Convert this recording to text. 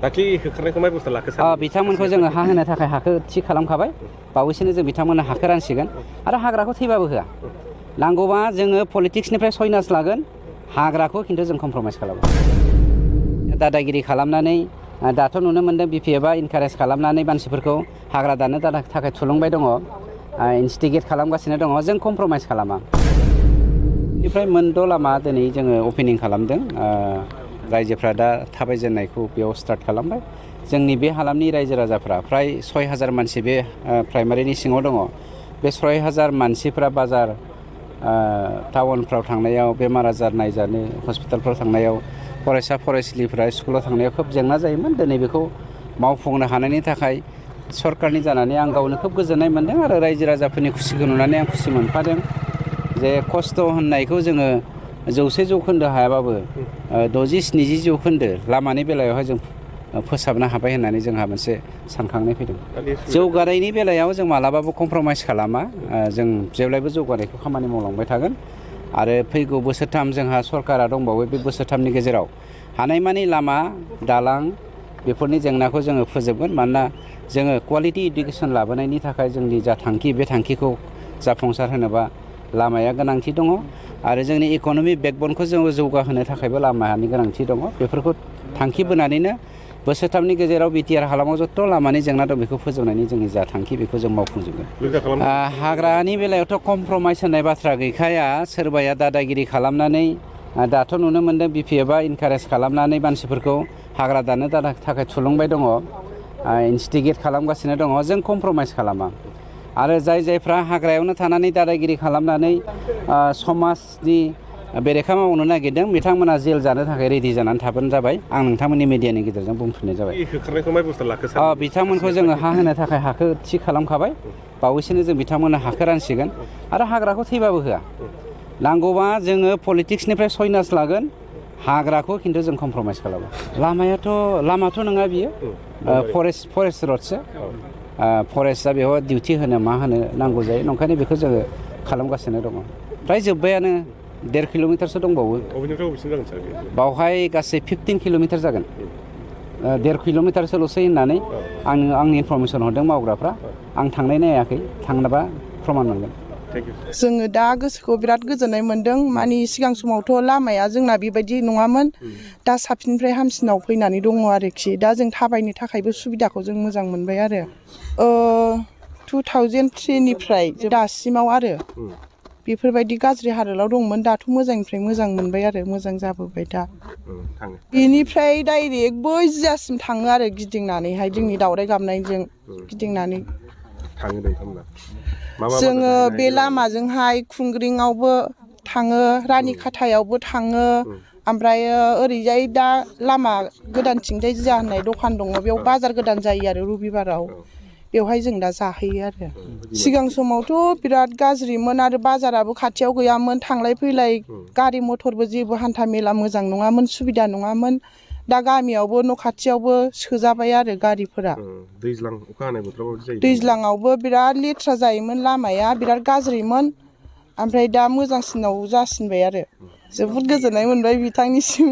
दाख्लि होखारनायखौ माय बुस्थु लाखो सार बिथांमोनखौ जोङो हा होनो थाखाय हाखौ थि खालामखाबाय बावैसोनो जों बिथांमोननो हाखौ रानसिगोन आरो हाग्राखौ थैबाबो होआ नांगौबा जोङो पलिटिक्सनिफ्राय सयनास लागोन हाग्राखौ खिन्थु जों कमप्रमाइस खालामो दादागिरि खालामनानै दाथ' नुनो मोन्दों बिपिएफआ इनकारेज खालामनानै मानसिफोरखौ हाग्रा दाननो थाखाय थुलुंबाय दङ इनस्टिगेट खालामगासिनो दङ जों कमप्रमाइस खालामा बेनिफ्राय मोनद' लामा दिनै जोङो अपेनिं खालामदों रायजोफ्रा दा थाबायजेननायखौ बेयाव स्टार्ट खालामबाय जोंनि बे हालामनि रायजो राजाफ्रा फ्राय 6000 मानसि बे प्राइमारिनि सिङाव दङ बे 6000 मानसिफ्रा बाजार टाउनफ्राव थांनायाव बेमार आजार नायजानो हस्पिटालफ्राव थांनायाव फरायसा फरायसुलिफ्रा स्कुलाव थांनायाव खोब जेंना जायोमोन दिनै बेखौ मावफुंनो हानायनि थाखाय सरकारनि जानानै आं गावनो खोब गोजोननाय मोन्दों आरो रायजो राजाफोरनि खुसिखौ नुनानै आं खुसि मोनफादों जे खस्थ' होननायखौ जोङो 100 जौखोन्दो हायाबाबो 60-70 जौखोन्दो लामानि बेलायावहाय जों फोसाबनो हाबाय होननानै जोंहा मोनसे सानखांनाय फैदों जौगानायनि बेलायाव जों मालाबाबो कमप्रमाइस खालामा जों जेब्लायबो जौगानायखौ खामानि मावलांबाय थागोन आरो फैगौ बोसोरथाम जोंहा सरकारा दंबावो बे बोसोरथामनि गेजेराव हानायमानि लामा दालां बेफोरनि जेंनाखौ जोङो फोजोबगोन मानोना जोङो क्वालिटि इडुकेसन लाबोनायनि थाखाय जोंनि जा थांखि बे थांखिखौ जाफुंसार होनोबा लामाया गोनांथि दङ आरो जोंनि इक'नमिक बेकबनखौ जोङो जौगाहोनो थाखायबो लामानि गोनांथि दङ बेफोरखौ थांखि बोनानैनो बोसोरथामनि गेजेराव बिटिआर हालामाव जथ' लामानि जेंना दं बेखौ फोजोबनायनि जोंनि जा थांखि बेखौ जों मावफुंजोबगोन हाग्रानि बेलायावथ' कमप्रमाइस होननाय बाथ्रा गैखाया सोरबाया दादागिरि खालामनानै दाथ' नुनो मोन्दों बिपिएफआ इनकारेज खालामनानै मानसिफोरखौ हाग्रा दाननो थाखाय थुलुंबाय दङ इनस्टिगेट खालामगासिनो दङ जों कमप्रमाइस खालामा आरो जायफ्रा हाग्रायावनो थानानै दादागिरि खालामनानै समाजनि बेरेखा मावनो नागिरदों बिथांमोना जेल जानो थाखाय रेडि जानानै थाबानो जाबाय आं नोंथांमोननि मिडियानि गेजेरजों बुंफिननाय जाबाय होखारनायखौ माय बुस्थु लाखो सार बिथांमोनखौ जोङो हा होनो थाखाय हाखौ थि खालामखाबाय बावैसोनो जों बिथांमोननो हाखौ रानसिगोन आरो हाग्राखौ थैबाबो होआ नांगौबा जोङो पलिटिक्सनिफ्राय सयनास लागोन हाग्राखौ खिन्थु जों कमप्रमाइस खालामो लामाथ' नङा बियो फरेस्ट रडसो फरेस्टआ बेयाव डिउटि होनो मा होनो नांगौ जायो नंखायनो बेखौ जोङो खालामगासिनो दङ फ्राय जोब्बायानो 1.5 किल'मिटारसो दंबावो बावहाय गासै 15 किल'मिटार जागोन 1.5 किल'मिटारसोल'सै होननानै आंनि इनफरमेसन हरदों मावग्राफ्रा आं थांनाय नायाखै थांनोबा प्रमान मोनगोन जोङो दा गोसोखौ बिराद गोजोननाय मोन्दों माने सिगां समावथ' लामाया जोंना बेबायदि नङामोन दा साबसिननिफ्राय हामसिनाव फैनानै दङ आरोखि दा जों थाबायनो थाखायबो सुबिदाखौ जों मोजां मोनबाय आरो 2003 निफ्राय दासिमाव आरो बेफोरबायदि गाज्रि हालोदाव दंमोन दाथ' मोजांनिफ्राय मोजां मोनबाय आरो मोजां जाबोबाय दा बेनिफ्राय डाइरेक्ट बै जियासिम थाङो आरो गिदिंनानैहाय जोंनि दावराय गाबनायजों गिदिंनानै जोङो बे लामाजोंहाय खुंग्रिङावबो थाङो रानिखाथायावबो थाङो ओमफ्राय ओरैजाय दा लामा गोदानथिंजाय जिया होननाय दखान दङ बेयाव बाजार गोदान जायो आरो रबिबाराव बेवहाय जों दा जाहैयो आरो सिगां समावथ' बिराद गाज्रिमोन आरो बाजाराबो खाथियाव गैयामोन थांलाय फैलाय गारि मथरबो जेबो हान्था मेला मोजां नङामोन सुबिदा नङामोन दा गामियावबो न' खाथियावबो सोजाबाय आरो गारिफोरा दैज्लाङावबो बिराद लेथ्रा जायोमोन लामाया बिराद गाज्रिमोन ओमफ्राय दा मोजांसिनाव जासिनबाय आरो जोबोद गोजोननाय मोनबाय बिथांनिसिम